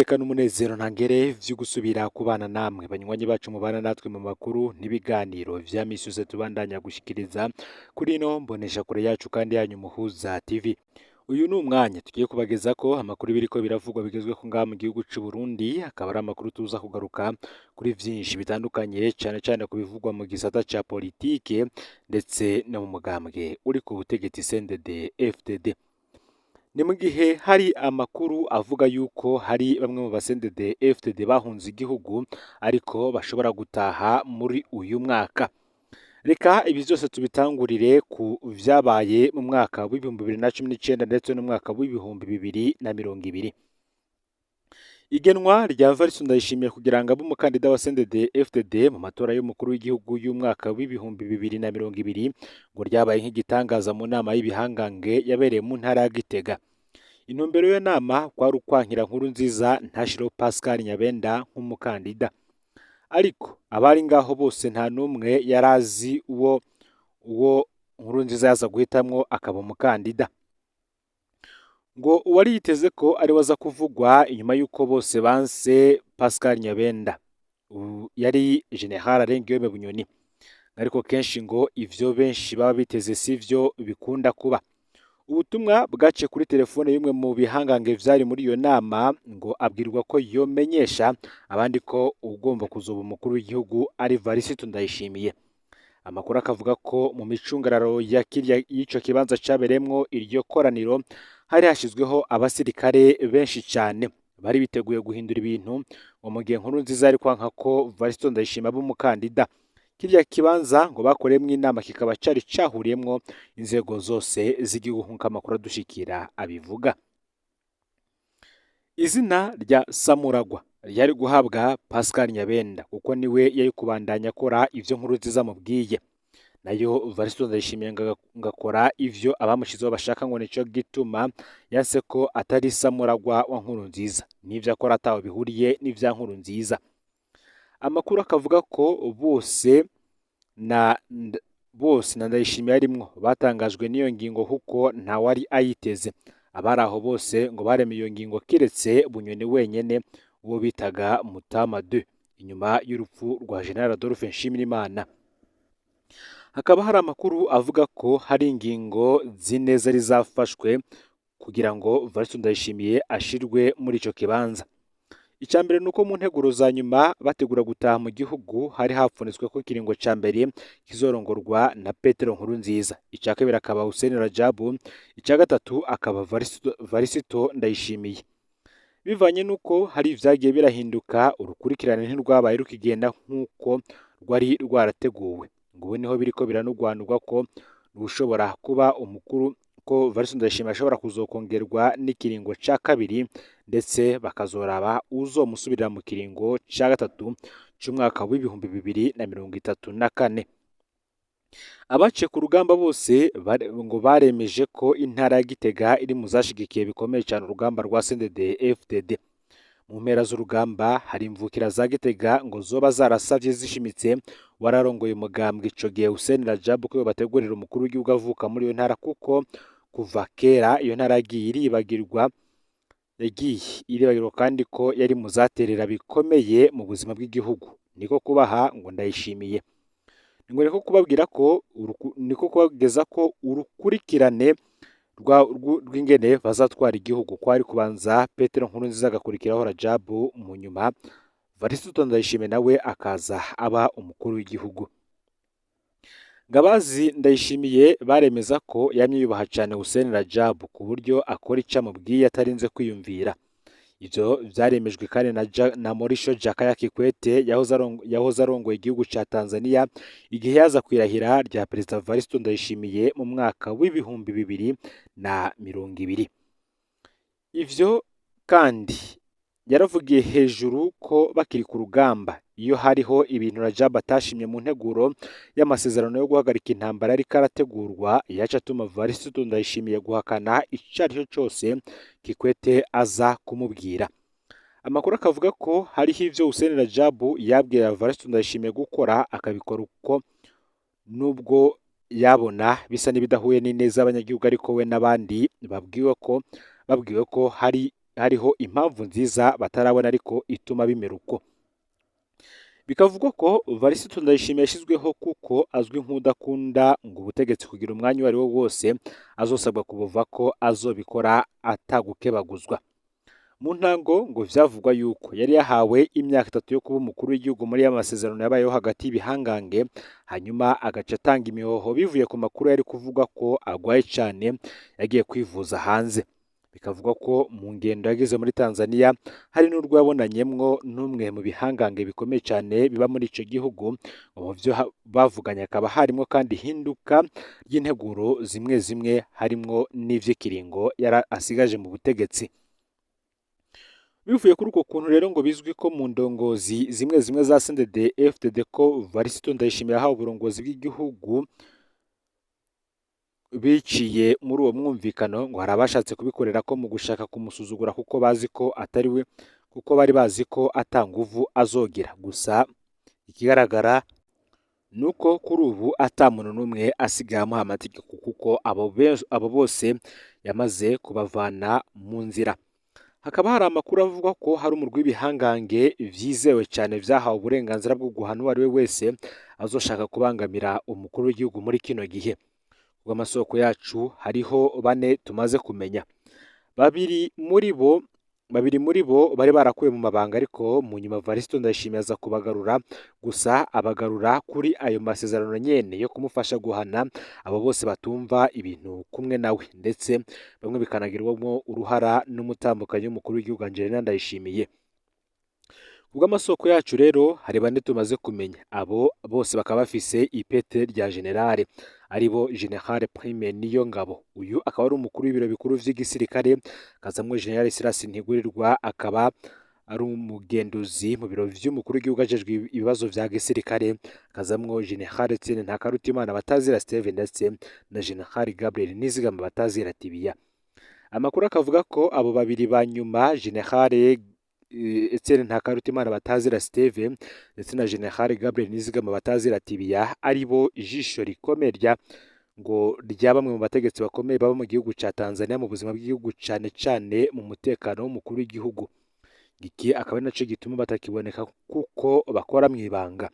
N'iteka n'umunezero ntangere vyo gusubira kubana namwe banywanyi bacu mubana natwe mu makuru n'ibiganiro vya misi yose tubandanya gushikiriza kuri ino mboneshakure yacu kandi yanyu Muhuza TV. Uyu ni umwanya tugiye kubagezako amakuru biriko biravugwa bigezweho ngaha mu gihugu c'u Burundi, akaba ari amakuru tuza kugaruka kuri vyinshi bitandukanye cane cane ku bivugwa mu gisata ca politike ndetse no mu mugambwe uri ku butegetsi CNDD FDD. Ni mu gihe hari amakuru avuga yuko hari bamwe mu ba CNDD FDD bahunze igihugu ariko bashobora gutaha muri uyu mwaka. Reka ibi vyose tubitangurire ku vyabaye mu mwaka w'2019 ndetse n'umwaka w'2020. Igenwa rya Evariste Ndayishimiye kugira ngo abe umukandida wa CNDD FDD mu matora y'umukuru w'igihugu y'umwaka w'2020 ngo ryabaye nk'igitangaza mu nama y'ibihangange yabereye mu ntara ya Gitega. Intumbero y'iyo nama kwari ukwankira Nkurunziza ntashireho Pascal Nyabenda nk'umukandida. Ariko abari ngaho bose nta n'umwe yari azi uwo Nkurunziza yaza guhitamwo akaba umukandida. Ngo uwari yiteze ko ariwe aza kuvugwa inyuma y'uko bose banse Pascal Nyabenda yari General Alain Bunyoni. Ariko kenshi ngo ivyo benshi baba biteze sivyo bikunda kuba. Ubutumwa bwaciye kuri telefone y'umwe mu bihangange vyari muri iyo nama ngo abwirwa ko yomenyesha abandi ko ugomba kuzoba umukuru w'igihugu ari Evariste Ndayishimiye. Amakuru akavuga ko mu micungararo ya kirya y'ico kibanza cabereyemwo iryo koraniro hari hashizweho abasirikare benshi cane bari biteguye guhindura ibintu ngo mu gihe Nkurunziza yari kwanka ko Evariste Ndayishimiye aba umukandida. Kirya kibanza ngo bakoreyemwo inama kikaba cari cahuriyemwo inzego zose z'igihugu nk'uko amakuru adushikira abivuga. Izina rya Samuragwa ryari guhabwa Pascal Nyabenda kuko niwe yari kubandanya akora ivyo Nkurunziza amubwiye. Nayo Evariste Ndayishimiye ngakora ivyo abamushizeho bashaka ngo nico gituma yanse ko atari Samuragwa wa Nkurunziza n'ivyo akora ataho bihuriye n'ivya Nkurunziza. Amakuru akavuga ko bose na Ndayishimiye arimwo batangajwe n'iyo ngingo kuko ntawari ayiteze. Abari aho bose ngo baremeye iyo ngingo kiretse Bunyoni wenyene uwo bitaga Mutama II inyuma y'urupfu rwa General Adolphe Nshimirimana. Hakaba hari amakuru avuga ko hari ingingo zine zari zafashwe kugira ngo Evariste Ndayishimiye ashirwe muri ico kibanza. Ica mbere nuko mu nteguro za nyuma bategura gutaha mu gihugu hari hapfunitswe ko ikiringo ca mbere kizorongorwa na Petero Nkurunziza, ica kabiri akaba Hussein Rajabu, ica gatatu akaba Evariste Ndayishimiye. Bivanye nuko hari ivyagiye birahinduka, urukurikirane ntirwabaye rukigenda nk'uko rwari rwarateguwe. Ngo ubu niho biriko biranugwanugwa ko ushobora kuba umukuru ko Evariste Ndayishimiye ashobora kuzokongerwa n'ikiringo ca kabiri ndetse bakazoraba uzomusubirira mu kiringo ca gatatu c'umwaka w'2034. Abaciye ku rugamba bose ngo baremeje ko intara ya Gitega iri mu zashigikiye bikomeye cane urugamba rwa CNDD FDD. Mu mpera z'urugamba hari imvukira za Gitega ngo zoba zarasavye zishimitse wararongoye umugambwe ico gihe Hussein Rajabu ko yobategurira umukuru w'igihugu avuka muri iyo ntara kuko kuva kera iyo ntara yagiye iribagirwa kandi ko yari mu zaterera bikomeye mu buzima bw'igihugu. Niko kubaha ngo Ndayishimiye. Ngo niko kubabwira ko niko kubageza ko urukurikirane rw'ingene bazatwara igihugu ko ari kubanza Petero Nkurunziza agakurikiraho Rajabu mu nyuma Evariste Ndayishimiye nawe akaza aba umukuru w'igihugu. Ngabazi Ndayishimiye baremeza ko yamye yubaha cane Hussein Rajabu ku buryo akora ico amubwiye atarinze kwiyumvira. Ivyo vyaremejwe kandi na Mrisho Jakaya Kikwete yahoze arongoye igihugu ca Tanzania igihe yaza kwirahira rya Perezida Evariste Ndayishimiye mu mwaka w'2020. Ivyo kandi yaravugiye hejuru ko bakiri ku rugamba iyo hariho ibintu Rajabu atashimye mu nteguro y'amasezerano yo guhagarika intambara ariko arategurwa yaca atuma Evariste Ndayishimiye guhakana ico arico cose Kikwete aza kumubwira. Amakuru akavuga ko hariho ivyo Hussein Rajabu yabwira Evariste Ndayishimiye gukora akabikora uko nubwo yabona bisa n'ibidahuye n'ineza y'abanyagihugu ariko we n'abandi babwiwe ko hariho impamvu nziza batarabona ariko ituma bimera uko. Bikavugwa ko Varisito Ndayishimiye yashyizweho kuko azwi nk'udakunda ngo ubutegetsi kugira umwanya uwo ari wo wose azosabwa kubuva ko azobikora atagukebaguzwa. Mu ntango ngo vyavugwa yuko yari yahawe imyaka 3 yo kuba umukuru w'igihugu muri ya masezerano yabayeho hagati y'ibihangange, hanyuma agaca atanga imihoho bivuye ku makuru yari kuvuga ko agwaye cane yagiye kwivuza hanze. Bikavugwa ko mu ngendo yagize muri Tanzania hari n'urwo yabonanyemwo n'umwe mu bihangange bikomeye cane biba muri ico gihugu. Mu vyo bavuganye hakaba harimwo kandi ihinduka ry'integuro zimwe zimwe, harimwo n'ivy'ikiringo yari asigaje mu butegetsi. Bivuye kuri uko kuntu rero ngo bizwi ko mu ndongozi zimwe zimwe za CNDD FDD ko Varisito Ndayishimiye yahawe uburongozi bw'igihugu biciye muri uwo mwumvikano, ngo hari abashatse kubikorera ko mu gushaka kumusuzugura kuko bazi ko atari we, kuko bari bazi ko ata nguvu azogira. Gusa ikigaragara nuko kuri ubu ata muntu n'umwe asigaye amuha amategeko kuko abo bose yamaze kubavana mu nzira. Hakaba hari amakuru avuga ko hari umurwi w'ibihangange vyizewe cane vyahawe uburenganzira bwo guhana uwo ari we wese azoshaka kubangamira umukuru w'igihugu muri kino gihe. Kubw'amasoko yacu hariho bane tumaze kumenya. Babiri muri bo bari barakuwe mu mabanga, ariko mu nyuma Varisito Ndayishimiye aza kubagarura, gusa abagarura kuri ayo masezerano nyene yo kumufasha guhana abo bose batumva ibintu kumwe nawe, ndetse bamwe bikanagirwamo uruhara n'umutambukanyi w'umukuru w'igihugu Angelina Ndayishimiye. Kubw'amasoko yacu rero hari bane tumaze kumenya, abo bose bakaba bafise ipete rya generale, aribo General Prime Niyongabo, uyu akaba ari umukuru w'ibiro bikuru vy'igisirikare, akazamwo General Silas Ntigurirwa akaba ari umugenduzi mu biro vy'umukuru w'igihugu ajejwe ibibazo vya gisirikare, akazamwo General Etienne Ntakarutimana batazira Steven ndetse na General Gabriel Nizigama batazira Tibiya. Amakuru akavuga ko abo babiri ba nyuma, General Etienne Ntakarutimana batazira Steve ndetse na General Gabriel Nizigama batazira Tibiya, aribo ijisho rikomeye rya ngo rya bamwe mu bategetsi bakomeye baba mu gihugu ca Tanzania mu buzima bw'igihugu cane cane mu mutekano w'umukuru w'igihugu. Iki akaba ari naco gituma batakiboneka kuko bakora mw'ibanga.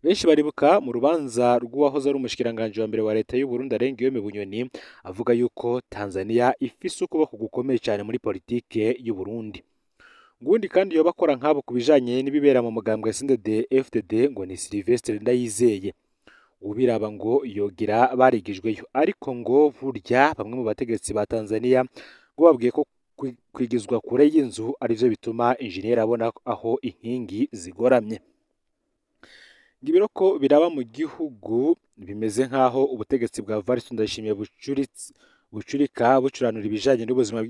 Benshi baribuka mu rubanza rw'uwahoze ari umushikiranganji wa mbere wa leta y'u Burundi Alain-Guillaume Bunyoni avuga yuko Tanzania ifise ukuboko gukomeye cane muri politike y'u Burundi. Ngundi kandi yoba akora nk'abo ku bijanye n'ibibera mu mugambwe CNDD FDD ngo ni Sylvestre Ndayizeye. Ubiraba ngo yogira barigijweyo, ariko ngo burya bamwe mu bategetsi ba Tanzania ngo babwiye ko kwigizwa kure y'inzu arivyo bituma injeniyeri abona aho inkingi zigoramye. Ibiroko biraba mu gihugu bimeze nk'aho ubutegetsi bwa Varisito Ndayishimiye bucurika bucuranura ibijanye n'ubuzima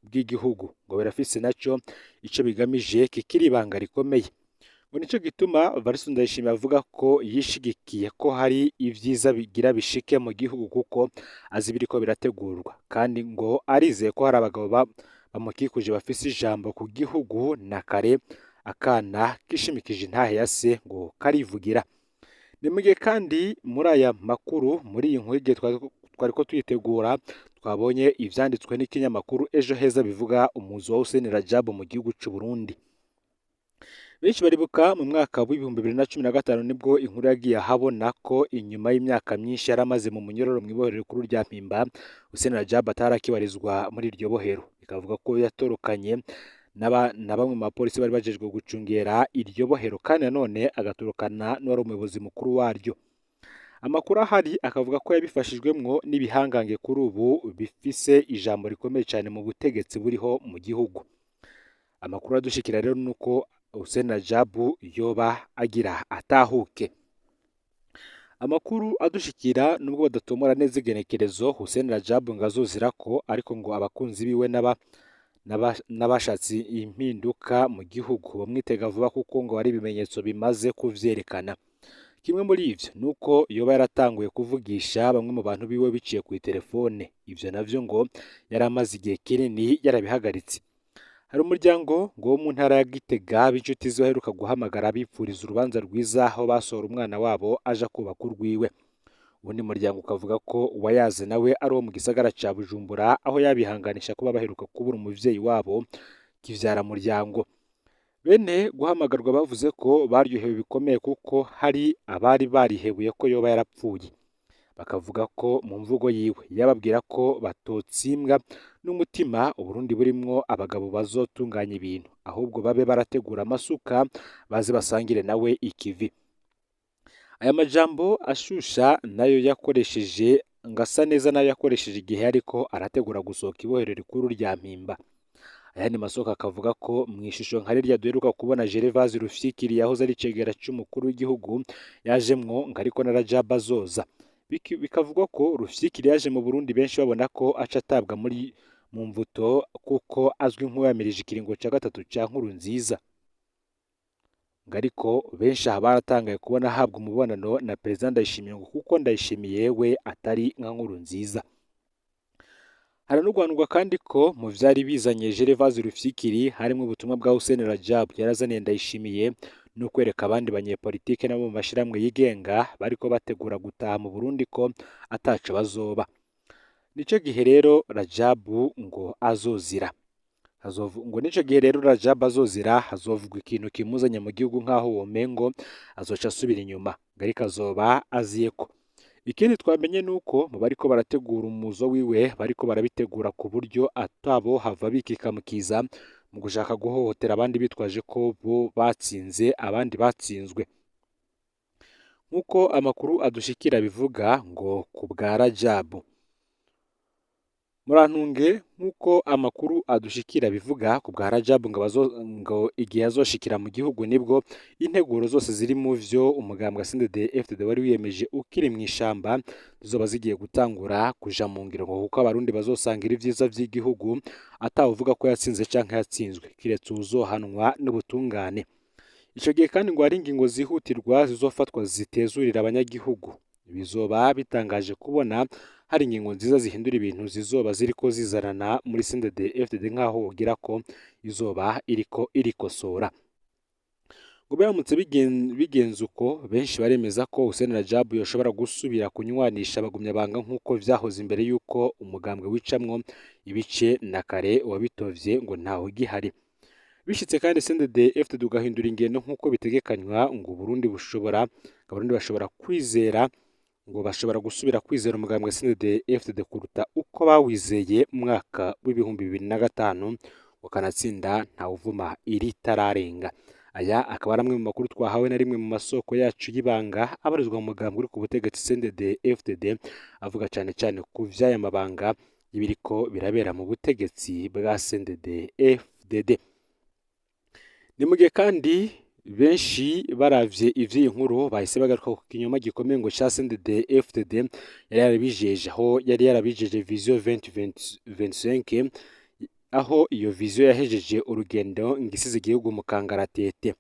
bw'igihugu, ngo birafise naco ico bigamije kikiri ibanga rikomeye. Ngo nico gituma Varisito Ndayishimiye avuga ko yishigikiye ko hari ivyiza bigira bishike mu gihugu kuko azi ibiriko birategurwa, kandi ngo arizeye ko hari abagabo bamukikuje bafise ijambo ku gihugu na kare akana kishimikije intahe ya se ngo karivugira. Ni mugihe kandi muri aya makuru, muri iyi nkuru igihe twariko tuyitegura, twabonye ivyanditswe n'ikinyamakuru Ejo Heza bivuga umuzi wa Hussein Rajab mu gihugu c'u Burundi. Benshi baribuka mu mwaka w'2015 nibwo inkuru yagiye ahabona ko inyuma y'imyaka myinshi yaramaze mu munyororo mw'ibohero rikuru rya Mpimba, Hussein Rajab atarakibarizwa muri iryo bohero. Bikavuga ko yatorokanye na bamwe mu bapolisi bari bajejwe gucungera iryo bohero, kandi nanone agatorokana n'uwari umuyobozi mukuru waryo. Amakuru ahari akavuga ko yabifashijwemwo n'ibihangange kuri ubu bifise ijambo rikomeye cyane mu butegetsi buriho mu gihugu. Amakuru adushikira rero nuko Hussein Rajab yoba agira atahuke. Amakuru adushikira nubwo badatomora neza igenekerezo Hussein Rajab ngo azozira ko, ariko ngo abakunzi biwe n'abashatse impinduka mu gihugu bamwitega vuba kuko ngo hari ibimenyetso bimaze kuvyerekana. Kimwe muri ivyo nuko yoba yaratanguye kuvugisha bamwe mu bantu biwe biciye ku telefone, ivyo navyo ngo yari amaze igihe kinini yarabihagaritse. Hari umuryango ngo wo mu ntara ya Gitega b'inshuti ziwe aheruka guhamagara bipfuriza urubanza rwiza aho basohora umwana wabo aja kubaka urwiwe. Uwundi muryango ukavuga ko uwayaze nawe ari uwo mu gisagara ca Bujumbura, aho yabihanganisha kuba baheruka kubura umuvyeyi wabo kivyara-muryango. Bene guhamagarwa bavuze ko baryohewe bikomeye kuko hari abari barihebuye ko yoba yarapfuye. Bakavuga ko mu mvugo yiwe yababwira ko batotsimbwa n'umutima Uburundi burimwo abagabo bazotunganya ibintu, ahubwo babe barategura amasuka baze basangire nawe ikivi. Aya majambo ashusha nayo yakoresheje ngo asa neza nayo yakoresheje igihe ariko arategura gusohoka ibohero rikuru rya Mpimba. Ayandi masoko akavuga ko mu ishusho nka rirya duheruka kubona Gervase Rufyikiri yahoze ari icegera c'umukuru w'igihugu yajemwo ngo ariko na Rajab azoza. Bikavugwa ko Rufyikiri yaje mu Burundi benshi babona ko aca atabwa muri mu mvuto kuko azwi nk'uwayamirije ikiringo ca gatatu ca Nkurunziza. Ngo ariko benshi aha baratangaye kubona ahabwa umubonano na Perezida Ndayishimiye ngo kuko Ndayishimiye we atari nka Nkurunziza. Haranurwanurwa kandi ko mu vyari bizanye Gervase Rufyikiri harimwo ubutumwa bwa Hussein Rajab yarazaniye Ndayishimiye no kwereka abandi banyepolitike nabo mu mashirahamwe yigenga bariko bategura gutaha mu Burundi ko ataco bazoba. Nico gihe rero Rajab ngo azozira. Ngo nico gihe rero Rajab azozira hazovugwa ikintu kimuzanye mu gihugu nk'aho womengo azoca asubira inyuma, ngo ariko azoba aziyeko. Ikindi twamenye nuko mu bariko barategura umuzo wiwe bariko barabitegura ku buryo atabo hava bikikamukiza mu gushaka guhohotera abandi bitwaje ko bo batsinze abandi batsinzwe. Nk'uko amakuru adushikira bivuga ngo ku bwa Rajab. Murantunge, nk'uko amakuru adushikira bivuga ku bwa Rajab ngo igihe azoshikira mu gihugu nibwo integuro zose ziri mu vyo umugambwe CNDD-FDD wari wiyemeje ukiri mw'ishamba zizoba zigiye gutangura kuja mu ngiro, ngo kuko abarundi bazosangira ivyiza vy'igihugu atawuvuga ko yatsinze canke yatsinzwe kiretse uwuzohanwa n'ubutungane. Ico gihe kandi ngo hari ingingo zihutirwa zizofatwa zitezurira abanyagihugu. Bizoba bitangaje kubona hari ingingo nziza zihindura ibintu zizoba ziriko zizanana muri CNDD-FDD nk'aho wogira ko izoba iriko irikosora. Ngo biramutse bigenze uko, benshi baremeza ko Hussein Rajab yoshobora gusubira kunywanisha abagumyabanga nk'uko vyahoze imbere y'uko umugambwe wicamwo ibice na kare wabitovye ngo ntawe ugihari. Bishitse kandi CNDD-FDD ugahindura ingendo nk'uko bitegekanywa, ngo Burundi bushobora, Abarundi bashobora kwizera ngo bashobora gusubira kwizera umugambwe CNDD-FDD kuruta uko bawizeye mu mwaka w'2005, ukanatsinda ntawuvuma iritararenga. Aya akaba ari amwe mu makuru twahawe na rimwe mu masoko yacu y'ibanga abarizwa mu mugambwe uri ku butegetsi CNDD-FDD, avuga cane cane ku vy'aya mabanga y'ibiriko birabera mu butegetsi bwa CNDD-FDD. Ni mu gihe kandi benshi baravye ivy'iyi nkuru bahise bagaruka ku kinyoma gikomeye ngo ca CNDD-FDD yari yarabijeje, aho yari yarabijeje Vision 2025, aho iyo vision yahejeje urugendo ngo isize igihugu mu kangaratete.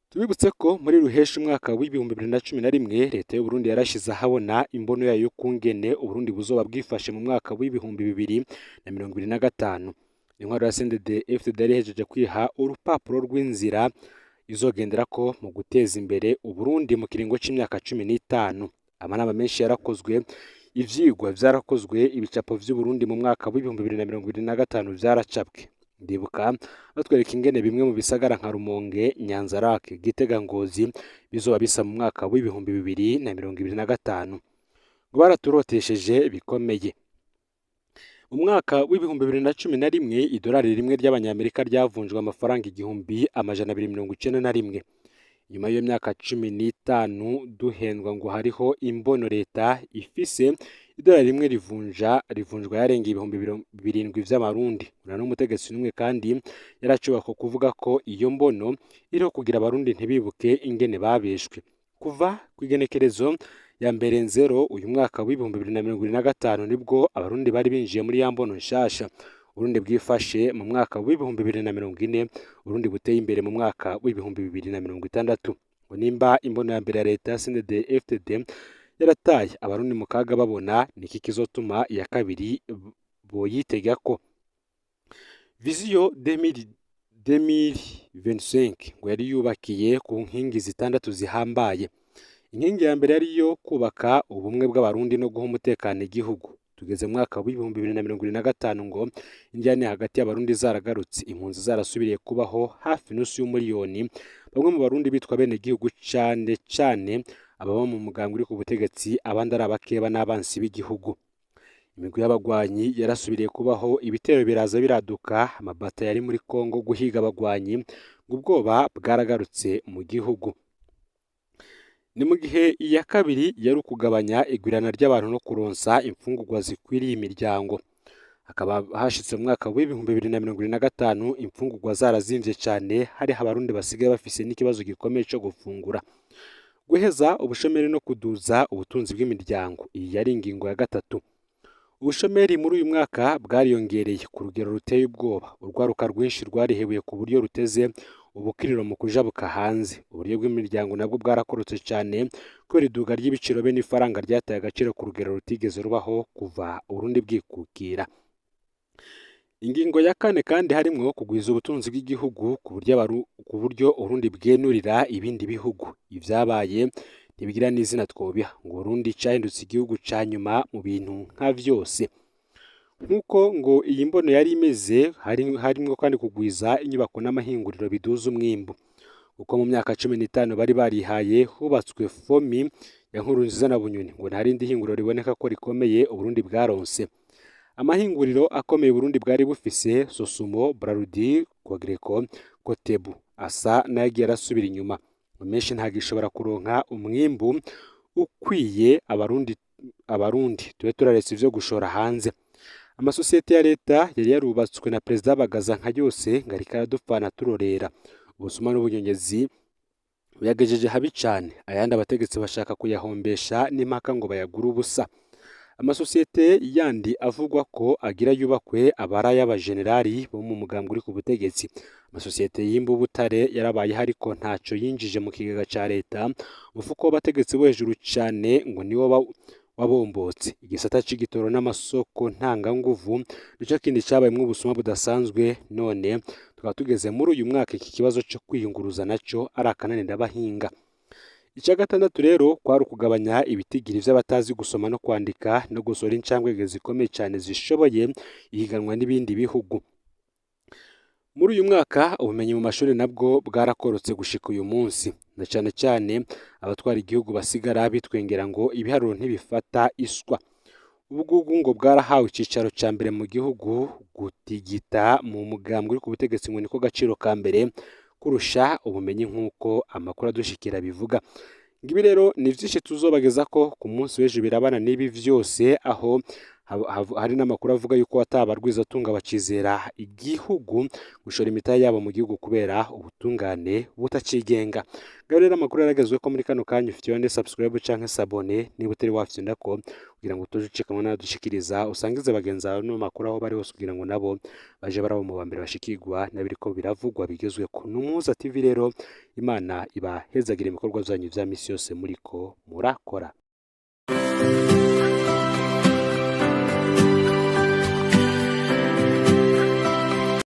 Tubibutse ko muri ruhesha umwaka w'2011 leta y'u Burundi yarashize ahabona imbono yayo y'ukungene Uburundi buzoba bwifashe mu mwaka w'2025. Intwaro ya CNDD-FDD yari ihejeje kwiha urupapuro rw'inzira izogenderako mu guteza imbere Uburundi mu kiringo c'imyaka 15. Amanama menshi yarakozwe, ivyigwa vyarakozwe, ibicapo vy'Uburundi mu mwaka w'2025 vyaracapwe. Ndibuka batwereka ingene bimwe mu bisagara nka Rumonge, Nyanza-Lac, Gitega, Ngozi bizoba bisa mu mwaka w'2025. Ngo baraturotesheje bikomeye. Mu mwaka w'2011 idolari rimwe ry'abanyamerika ryavunjwe amafaranga 1291. Nyuma y'iyo myaka 15 duhendwa ngo hariho imbono leta ifise, idolari rimwe rivunjwa yarenga 7,000 vy'amarundi. Nta n'umutegetsi n'umwe kandi yaracubaka kuvuga ko iyo mbono iriho kugira abarundi ntibibuke ingene babeshwe. Kuva kw'igenekerezo ya mbere nzero uyu mwaka w'2025 nibwo abarundi bari binjiye muri ya mbono nshasha. Uburundi bwifashe mu mwaka w'2040, Uburundi buteye imbere mu mwaka w'2060. Ngo nimba imbono ya mbere ya leta ya CNDD-FDD yarataye abarundi mu kaga babona, niki kizotuma iya kabiri boyitegako? Vision 2025 ngo yari yubakiye ku nkingi zitandatu zihambaye. Inkingi ya mbere yari iyo kubaka ubumwe bw'Abarundi no guha umutekano igihugu. Tugeze mu mwaka w'2025 ngo indyane hagati y'Abarundi zaragarutse, impunzi zarasubiriye kubaho hafi nusu y'umuriyoni, bamwe mu Barundi bitwa bene gihugu cane cane ababa mu mugambwe uri ku butegetsi, abandi ari abakeba n'abansi b'igihugu. Imigwi y'abagwanyi yarasubiriye kubaho, ibitero biraza biraduka, amabata yari muri Kongo guhiga abagwanyi, ngo ubwoba bwaragarutse mu gihugu. Ni mu gihe iya kabiri yari ukugabanya igwirana ry'abantu no kuronsa imfungurwa zikwiriye imiryango. Hakaba hashitse mu mwaka w'2025 imfungurwa zarazimvye cane, hariho Abarundi basigaye bafise n'ikibazo gikomeye co gufungura. Guheza ubushomeri no kuduza ubutunzi bw'imiryango, iyi yari ingingo ya gatatu. Ubushomeri muri uyu mwaka bwariyongereye ku rugero ruteye ubwoba. Urwaruka rwinshi rwarihebuye ku buryo ruteze ubukiriro mu kujabuka hanze. Uburyo bw'imiryango nabwo bwarakorotse cane kubera iduga ry'ibiciro be n'ifaranga ryataye agaciro ku rugero rutigeze rubaho kuva Uburundi bwikukira. Ingingo ya kane kandi harimwo kugwiza ubutunzi bw'igihugu ku buryo Uburundi bwenurira ibindi bihugu. Ivyabaye ntibigira n'izina twobiha, ngo Uburundi cahindutse igihugu ca nyuma mu bintu nka vyose. Nk'uko ngo iyi mbono yari imeze, harimwo kandi kugwiza inyubako n'amahinguriro biduza umwimbu. Kuko mu myaka 15 bari barihaye hubatswe FOMI ya Nkurunziza na Bunyoni, ngo nta rindi hinguriro riboneka ko rikomeye Uburundi bwaronse. Amahinguriro akomeye Uburundi bwari bufise Sosumo, Brarudi, Cogeco, Cotebu asa n'ayagiye arasubira inyuma. Menshi ntagishobora kuronka umwimbu ukwiye Abarundi tube turaretse ivyo gushora hanze. Amasosiyete ya leta yari yarubatswe na Perezida Bagaza nka yose ngo ariko aradupfana turorera. Ubusuma n'ubunyonyezi buyagejeje habi cane, ayandi abategetsi bashaka kuyahombesha n'impaka ngo bayagure ubusa. Amasosiyete yandi avugwa ko agira yubakwe aba ari ay'abajenerali bo mu mugambwe uri ku butegetsi. Amasosiyete yimba ubutare yarabayeho ariko ntaco yinjije mu kigega ca leta, umufuko w'abategetsi bo hejuru cane ngo niwo wabombotse. Igisata c'igitoro n'amasoko ntanganguvu nico kindi cabayemwo ubusuma budasanzwe, none tukaba tugeze muri uyu mwaka iki kibazo co kwiyunguruza naco ari akananira abahinga. Ica gatandatu rero kwari ukugabanya ibitigiri vy'abatazi gusoma no kwandika no gusora incambwenge zikomeye cane zishoboye ihiganwa n'ibindi bihugu. Muri uyu mwaka ubumenyi mu mashuri nabwo bwarakorotse gushika uyu munsi, na cane cane abatwara igihugu basigara bitwengera ngo ibiharuro ntibifata iswa. Ubugugu ngo bwarahawe icicaro ca mbere mu gihugu, gutigita mu mugambwe uri ku butegetsi ngo niko gaciro ka mbere kurusha ubumenyi nk'uko amakuru adushikira bivuga. Ngibi rero ni vyinshi tuzobagezako ku munsi w'ejo birabana n'ibi vyose, aho hari n'amakuru avuga yuko atabarwizatunga bacizera igihugu gushora imitahe yabo mu gihugu kubera ubutungane butacigenga. Ngaho rero amakuru yaragezweko muri kano kanya, ufite yonde subscribe canke s'abonner niba utari wafyondako kugira ngo utoje ucikanwa n'ayadushikiriza, usangize bagenzi bawe no makuru aho bari hose kugira ngo nabo baje baraba mu ba mbere bashikirwa n'abiriko biravugwa bigezweko. N'Umuhuza TV rero, Imana ibahezagira ibikorwa vyanyu vya misi yose muriko murakora.